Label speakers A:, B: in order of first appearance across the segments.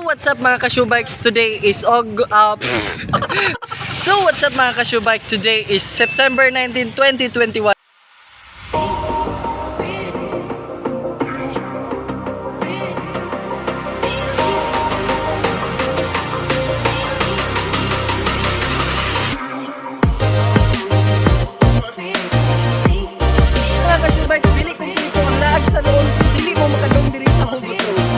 A: What's up, mga ka-shoebikes? Today is Og So what's up, mga ka-shoebike? Today is September 19, 2021. Mga ka-shoebikes, dili ko dito ang laag sa noon. Dili mo makadong diri sa Hugot Road.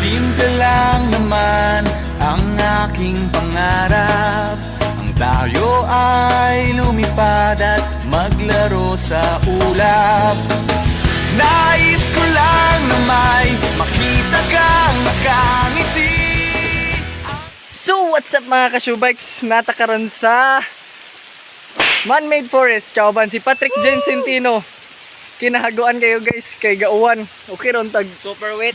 B: Simple lang naman ang aking pangarap. Ang tayo ay lumipad at maglaro sa ulap. Nais ko lang na may makita kang nakangiti.
A: So what's up, mga ka-shoebikes? Nata karon sa man-made forest. Kauban si Patrick James Centino. Kinahaguan kayo, guys, kay gauwan. Okay ron tag
C: Super wet.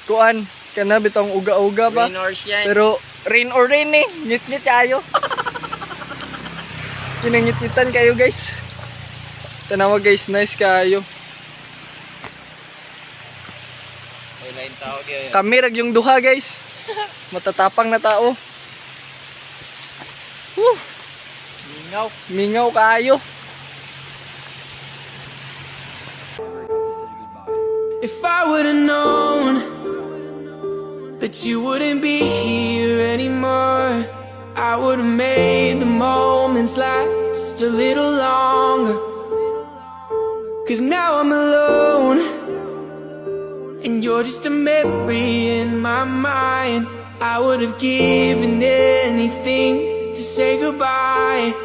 A: kuan kana bitong uga-uga ba.
C: Rain or shine.
A: Pero rain or rain eh, ngit-ngit kayo. Kinangit-ngitan kayo, guys. Tanawa, guys, nice kayo.
C: May lain tao kayo.
A: Kami rag yung duha, guys. Matatapang na tao. Woo!
C: Mingaw.
A: Mingaw kaayo.
D: If I would've known that you wouldn't be here anymore, I would've made the moments last a little longer. 'Cause now I'm alone, and you're just a memory in my mind. I would have given anything to say goodbye.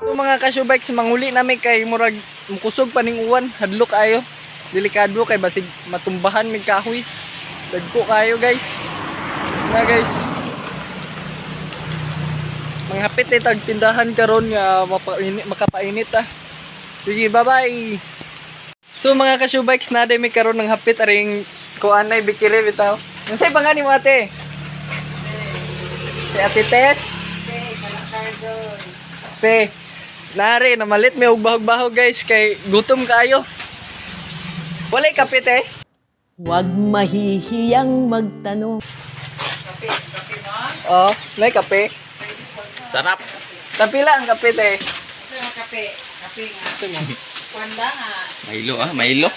A: So, mga kasyubikes, manguli nami kay murag mukusog paning uwan, hadlok ayo. Delikado kay basig matumbahan mig kahoy. Dagko kayo, guys. Na, guys. Manghapit eh tag tindahan karon nga mapainit, makapainit ah. Sige, bye-bye. So, mga kasyubikes, na mi karon ng hapit aring kuanay bikiri bitaw. Unsay pangalan nimo, ate? Si Ate Tess? Fe. Nari, namalit may bahog-bahog, guys, kay gutom kaayo. Walay kape, te.
E: Huwag mahihiyang magtanong.
A: Oh, may kape.
C: Sarap.
A: Tapila ang kape, te.
F: Kape, kape nga.
A: Ito mo.
F: Kwanda nga.
C: Milo ah, Milo.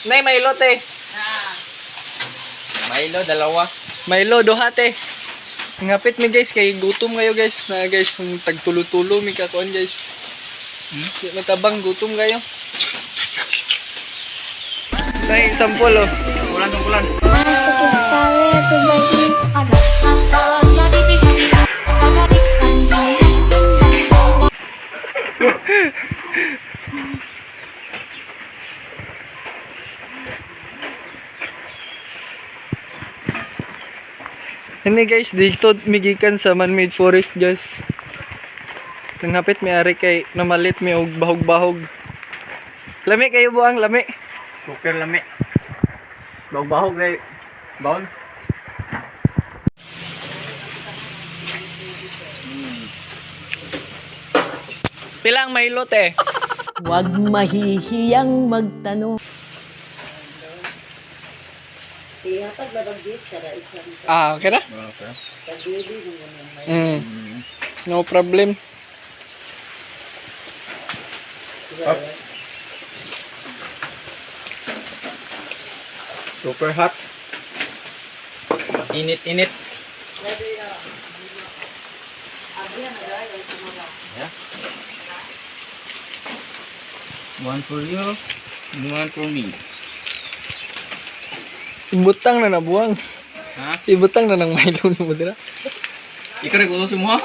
A: Nay, Milo, te.
F: Na.
C: Milo, dalawa.
A: Milo, duha, te. Ngapit mi, guys, kay gutom kayo, guys. Na, guys, ang tagtulo-tulo mi kakuan, guys. Di matabang gutom kayo. Nay, sampol oh.
C: Kulan, kulan.
A: Hindi, guys, dito migikan sa man-made forest, guys. Nanghapit may ari kay namalit mi og bahog-bahog. Lami kayo buang lami.
C: Super lami. Bahog-bahog kay baon.
A: Pila ang Milo, te?
E: Huwag mahihiyang magtanong.
A: Ah, okay na? Mm. No problem.
C: Super hot. Init, init. Yeah. One for you, one for me.
A: Ibutang na nabuang.
C: Ha?
A: Ibutang na ng Milo mo dira.
C: Ikaw rin gusto mo?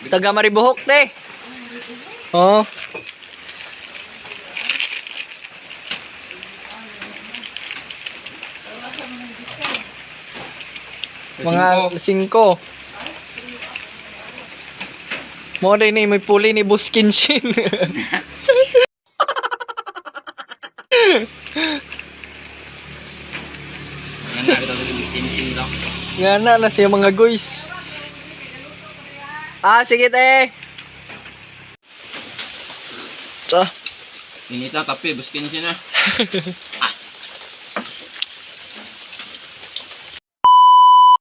A: Taga Maribohok, te. Oh. Mga 5. Mo rin ni may puli ni Buskinshin.
C: Yan na, Kinsin lang.
A: Nga na na siya mga guys. Ah, sige te. Tsa.
C: Init lang kape, bus kinsin na.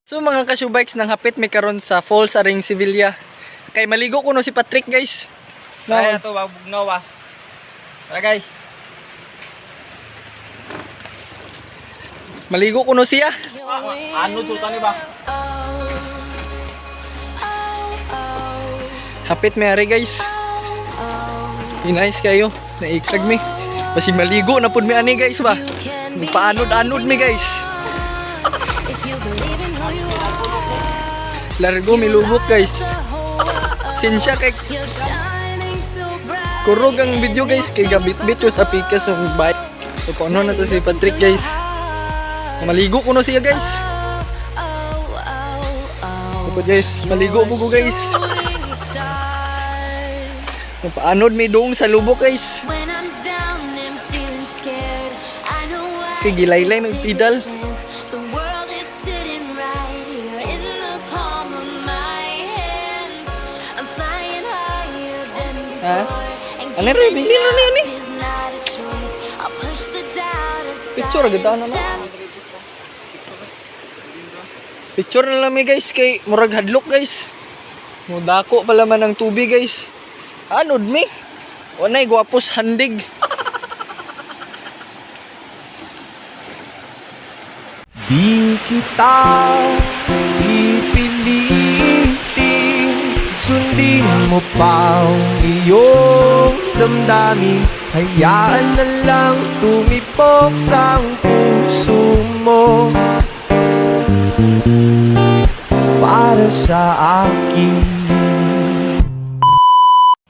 A: So mga kasyubikes nang hapit may karon sa falls aring Sevilla. Kay maligo kuno si Patrick, guys. No.
C: Kaya to, wag bugnaw ah. Tara guys.
A: Maligo kuno siya.
C: Ano sultan ni ba?
A: Hapit may ari, guys. Inayos kayo. Naikag mi. Basi maligo na pud mi ani, guys ba. Paanod-anod mi, guys. Largo mi lubok, guys. Sinsya kay kurog ang video, guys, kay gabit-bit ko sa pikas ng bike. So paano na to si Patrick, guys. Maligo kuno siya, guys. Ako, guys, maligo mo ko, guys. Paanod may doong sa lubok, guys.
G: When I'm down and feeling scared, I know I
A: Kay gilaylay
G: should
A: may
G: take a
A: pedal.
G: chance. The world is sitting right here in the palm of my hands. I'm flying higher than
A: Ha?
G: before. And
A: Ano rin,
G: giving
A: bilhin na
G: up
A: ni.
G: is not a choice. I'll push the doubt aside
A: Picture, agad
G: and
A: na, no?
G: step
A: Picture na lang mi, guys, kay murag hadlok, guys. Mudako pala man ang tubig, guys. Anod mi. Wanay gwapos handig.
H: Di kita pipilitin, sundin mo pa ang iyong damdamin. Hayaan na lang tumibok ang puso mo para sa akin.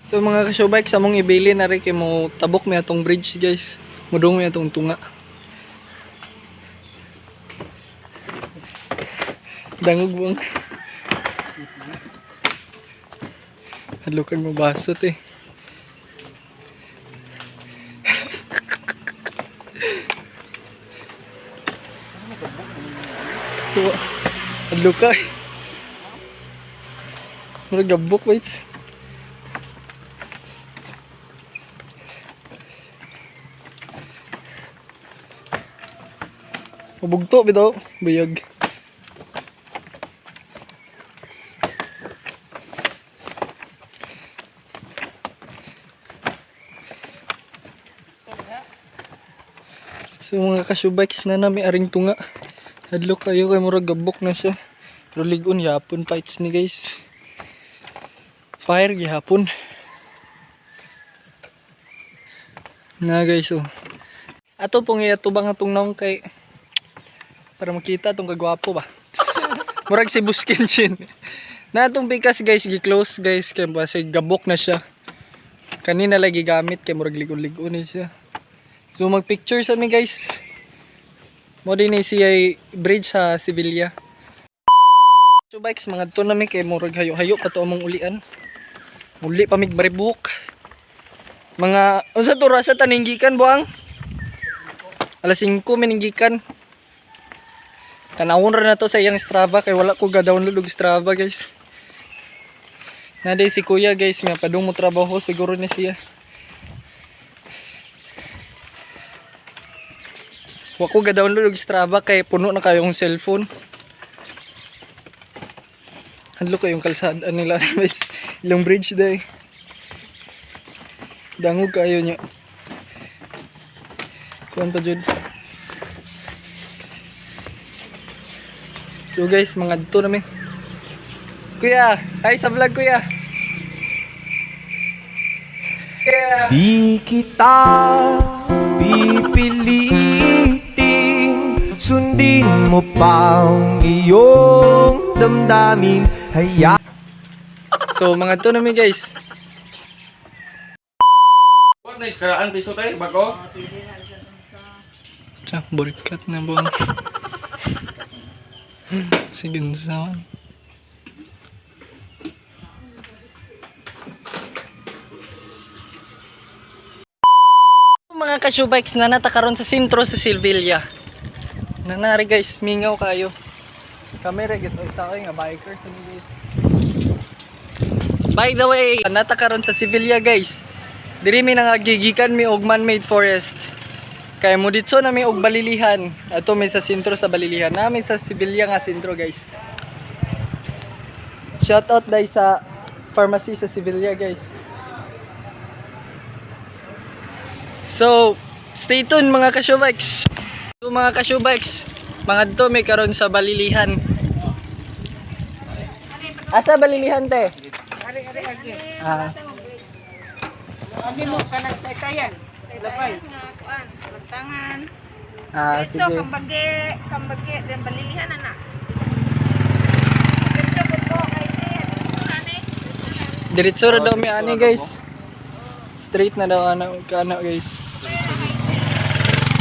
A: So mga kasyobike, sa mong ibili na rin kay mo tabok mi atong bridge, guys. Mudong mi atong tunga. Dangog buong. Halukan mo basot eh. Tuwa. Haluka eh. Murag gabok wait. Mabugto bitaw, buyag. So mga kasyubikes na nami aring tunga. Hadlok kayo kay murag gabok na siya. Pero ligon yapon fights ni, guys. Fire gihapon. Na guys oh. Ato pong iatubang atong naong kay para makita atong kagwapo ba. Murag si Buskin Shin. Na atong pikas, guys, gi-close, guys, kay basi gabok na siya. Kanina lagi gamit kay murag ligon-ligon ni siya. So mag-picture sa mi, guys. Mo din ni siya bridge sa Sevilla. So bikes mga to nami kay murag hayo-hayo pa to among ulian. Muli pa mig Maribuk. Mga unsa to rasa taninggikan buang? Alas 5 mininggikan. Tanawon ra na to sa iyang Strava kay wala ko ga-download og Strava, guys. Naday si kuya, guys, nga padung mo trabaho siguro ni siya. Wa ko ga-download og Strava kay puno na kayo ang cellphone. Hadlo kayong kalsada nila guys. Ilang bridge day. Dangog kayo niya. Kuan pa jud. So guys, mga dito nami. Kuya, hi sa vlog, kuya. Kuya.
H: Di kita pipilitin, sundin mo pa ang iyong damdamin. Hayaan
A: So mga to nami, guys.
C: What na karaan piso tayo bago?
A: Tsa, burikat na buong. Sige sa. Mga kasyubikes na natakaron sa sentro sa Silvilla. Nanari guys, mingaw kayo. Kami ra guys, sa nga bikers ni guys. By the way, naa ta karon sa Sevilla, guys. Diri mi nangagigikan mi og man-made forest. Kaya mo didto na mi og Balilihan. Ato mi sa sentro sa Balilihan. Nami sa Sevilla nga sentro, guys. Shout out dai sa pharmacy sa Sevilla, guys. So, stay tuned, mga kasyubikes. So mga kasyubikes, mga dito may karon sa Balilihan. Asa Balilihan, te? Ah.
F: Ano mo kanang sa ikayan? Labay. Nga kuan, lagtangan.
A: Ah,
F: Diretso,
A: sige.
F: Kambage, Kambage, then Balilihan na na.
A: Diretso ra daw mi ani, guys. Straight na daw ana kana, guys.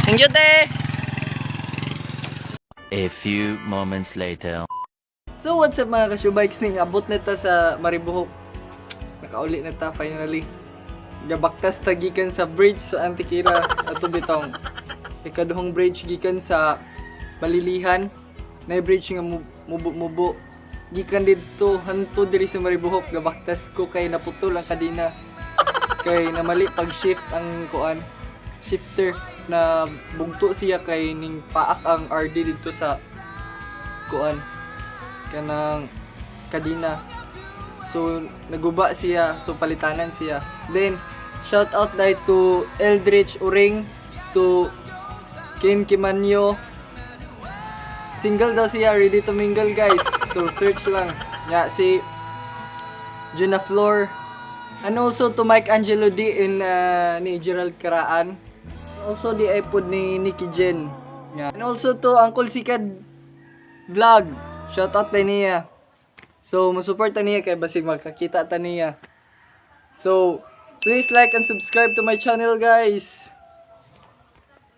A: Thank you, te.
B: A few moments later.
A: So what's up, mga kasyubikes, ning abot na ta sa Maribojoc. Nakauli na ta finally. Gabaktas ta gikan sa bridge sa Antiquera, ato bitong ikaduhang bridge gikan sa Balilihan. Na bridge nga mubo-mubo gikan didto hanto diri sa Maribojoc, gabaktas ko kay naputol ang kadena. Kay namali pag shift ang kuan shifter, na bugto siya kay ning paak ang RD didto sa kuan kanang kadina. So naguba siya, so palitanan siya. Then shout out dai to Eldridge Uring, to Kim Kimanyo. Single daw siya, ready to mingle, guys. So search lang. Ya si Juna Flor. And also to Mike Angelo D in ni Gerald Karaan. Also di iPod ni Nicky Jen. Yeah. And also to Uncle Sikad Vlog. Shout out kay niya. So, musupport ta niya kay basig magkakita ta niya. So, please like and subscribe to my channel, guys.